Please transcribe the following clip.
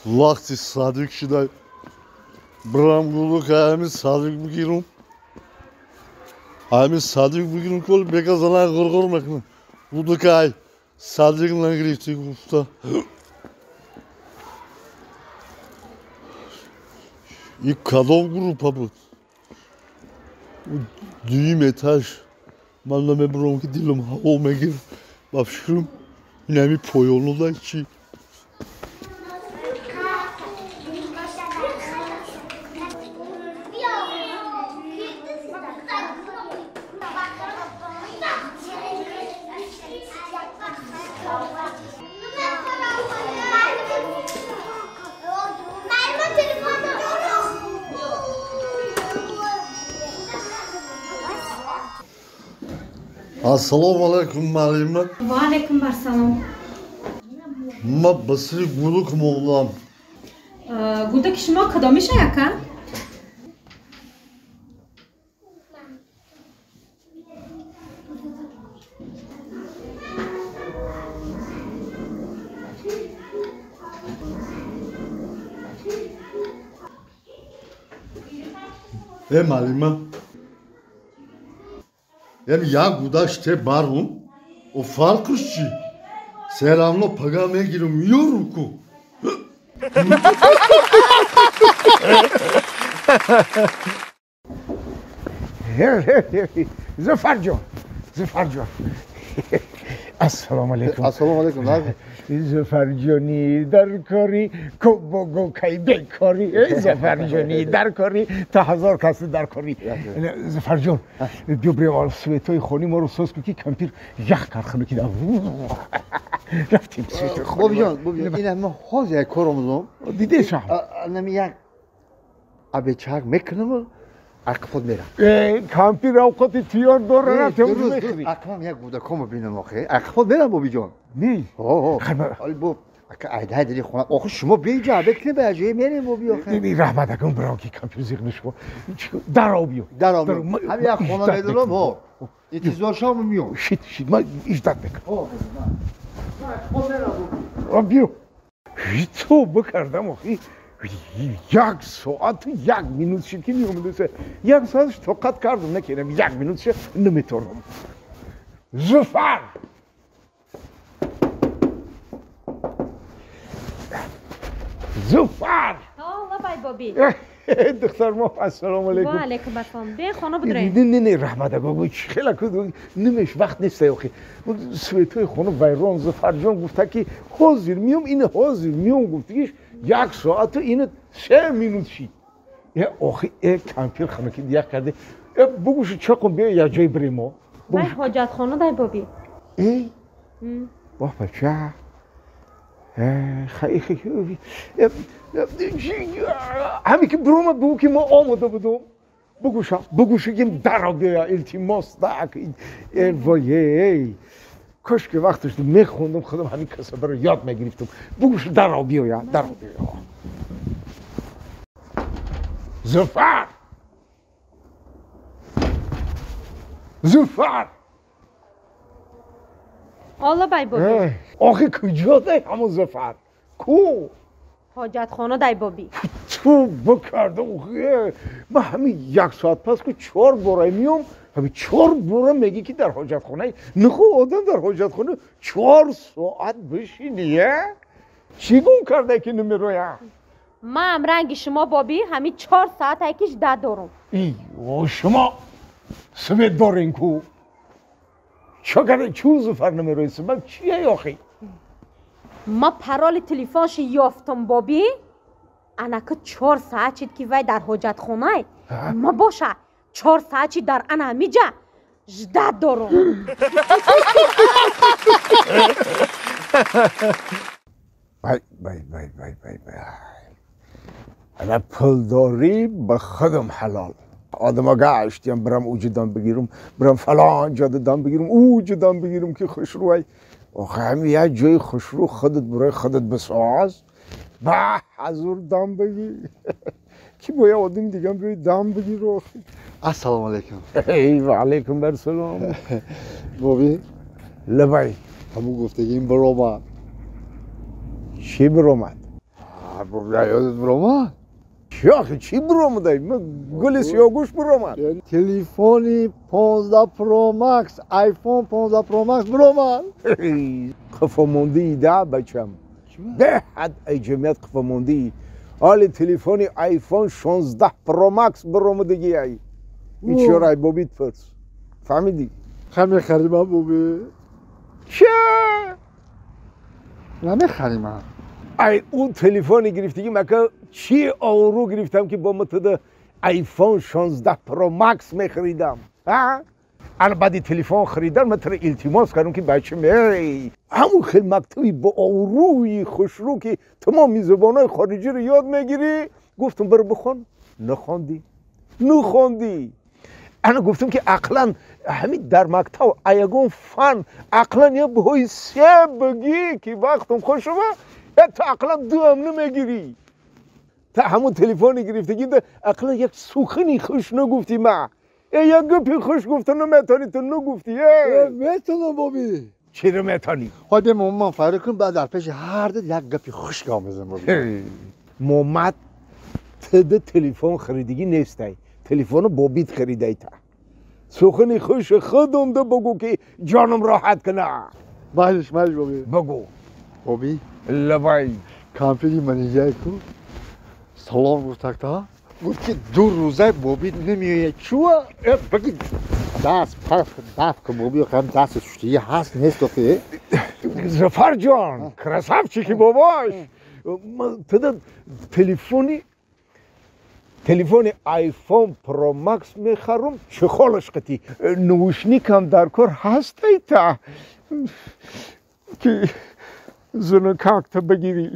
Вақти садик шида брам гулук ами садик бигирум. Ами садик бигирум кол бека зана ғурғур мекунам. Гулукай садик нагирифти гуфта. И кадом группа буд? Дуюм этаж. Ман намебурам ки дилам ҳаво мегирд. Ба фикрам ин ҳами поёнуда чи. Ассалому алайкум, муаллима. Ва алайкум ассалом. Ма ба сири гулук мондам. Гудаки шумо кадомиша яка? Э, муаллима. Ем як гудаште барум, о фарқш чи? Серамно пага мегирум, миёрум ку. Зуфарҷон, Зуфарҷон. Ассалому алайкум. Ассалому алайкум. Зуфарҷони дар кори кобого кай бекори. Зуфарҷони дар кори та ҳазор каси дар кори. Зуфарҷон, биё бирем светои хони моро соз кун ки компир ях кард хунукӣ. Рафтем светои хони. Бобиҷон, бобиҷон, ина ман ҳозир як кор омадам. Дидешам. Анами як абечак мекунам. Ақфот мерам. Кампир авқоти тиёр дора рафтем мехӯрӣ. Ақлам як гудакомо бинам охе. Ақфот мерам бобиҷон. Не. Ҳо. Ҳоли бо ака айдай дили хона. Охе шумо биёҷа абед кунед ба ҷое мерем боби охе. Не, раҳмат акун бирам ки кампир зиқ нашуд. Даро биё. Даро биё. Ҳам як хона медорам ҳо. Интизор шавам миём. Шит, шит, ман иждат мекунам. Ҳо. Ақфот мерам боби. Биё. Ту бикардам охе. Як соату як минут шид ки меомадаса. Як соатш тоқат кардам, накардам, як минутша наметавонам. Зуфар! Зуфар! Лабай боби. Духтар мо, ассалому алайкум. Ва алайкум ассалом. Бе хона будрем. Не, не, не, раҳмат ака, хела нимеш вақт нест охи. Светои хона вайрон. Зуфарҷон гуфта ки ҳозир миём, ин ҳозир миём гуфтигиш як соату ин 3 минут шид. Охи, кампир хунукӣ ях карде. Бугӯшу чақум биё як ҷой бирем мо. Вай ҳоҷатхона дай боби. Э? Бо бача. Ҳаме ки биромад бугӯ ки мо омода будум. Бугӯша, бугӯша ки даро биёя, илтимос так. Вой, эй. Кош ки вақташ мехондам, худам ҳамин касабаро ёд мегирифтам. Бугӯш даро биёя, даро биёя. Зуфар! Зуфар! Оллабай боби. Охи куҷо дай ҳамон Зуфар? Ку? Ҳоҷатхона дай боби. Ту бикардам. Ман ҳамин як соат пас ку 4 бора миём, ҳамин 4 бора мегӣ ки дар ҳоҷатхона. Наху одам дар ҳоҷатхона 4 соат бишинӣ, чӣ гум карда ки намероя? Ман ранги шумо боби ҳамин 4 соат айкиш да дорум. И, шумо свет дорен ку? Чо карда чун Зуфар намерои? Сабаб чие охи? Ма пароли телефонши ёфтам боби. Анака 4 соат шид ки вай дар ҳоҷатхонай. Ма боша 4 соат шид дар ана ҳамиҷа ждат дорум. Вай, вай, вай, вай, вай, вай. Ана пулдорӣ ба худам ҳалол. Одама гаштиям бирам уҷа дам бигирам, бирам фалон ҷода дам бигирам, уҷа дам бигирам ки хушрӯай. Охе ҳами як ҷои хушрӯ худат барои худат бисоз, ба ҳазур дам бигир. Ки бояд одам дигам биёй дам бигир охи. Ассалому алайкум. Эй, ва алайкум ассалом. Боби? Лабай. Ҳамун гуфтагим баромад. Чӣ баромад? Ёдат биромад? Чӣ охи, чӣ биромадай? Гули сиёгӯш биромад. Телефони 15 Pro Max, iPhone 15 Pro Max биромад. Қафомондии да, бачам, беҳад ай ҷамъият қафомондии. Ҳоли телефони iPhone 16 Pro Max биромадагӣ, ай ичёр ай бобит пурс, фаҳмидӣ? Хай, мехарима, боби? Че? Намехарима. Ай ӯ телефони гирифтагӣ мака чӣ ору гирифтам, ки бо матада iPhone 16 Pro Max мехаридам? Ана баъди телефон харидан ман тара илтимос кардам, ки бачам, эй, ҳамун хел мактаби бо орӯи хушрӯ, ки тамоми забонҳои хориҷиро ёд мегирӣ, гуфтам, бир бихон. Нахондӣ, нахондӣ. Ана гуфтам, ки ақлан ҳамин дар мактаб ягон фан ақлан я баҳои се бигӣ, ки вақтам хуш шава. Ту ақлан дуам намегирӣ. Та ҳамун телефони гирифтагида ақлан як сухани хуш нагуфтӣ. Ма як гапи хуш гуфта наметавонӣ, ту нагуфтӣ. Метавонам, боби. Чиро метавонӣ? Хой, бе моман файро кун, баъд дар пеши ҳар ду як гапи хуш гап мезанам, боби. Момад тида телефон харидагӣ нестай, телефону бобит харидай. Та сухани хуши худумда бугӯ, ки ҷонам роҳат куна. Майлиш, майлиш, боби. Бугӯ. Боби. Лабай. Кампири манижай ку салом гуфтакта, гуфт, ки 2 рӯза боби намеояд. Чуа баги даст паф даф ку, боби, хам даст шуштагӣ ҳаст, нест охи? Зафарҷон красавчики бобош, туда телефони iPhone Pro Max мехарум, чехолаш қати, наушникам дар кор ҳастай, та ки зунукакта бигирӣ.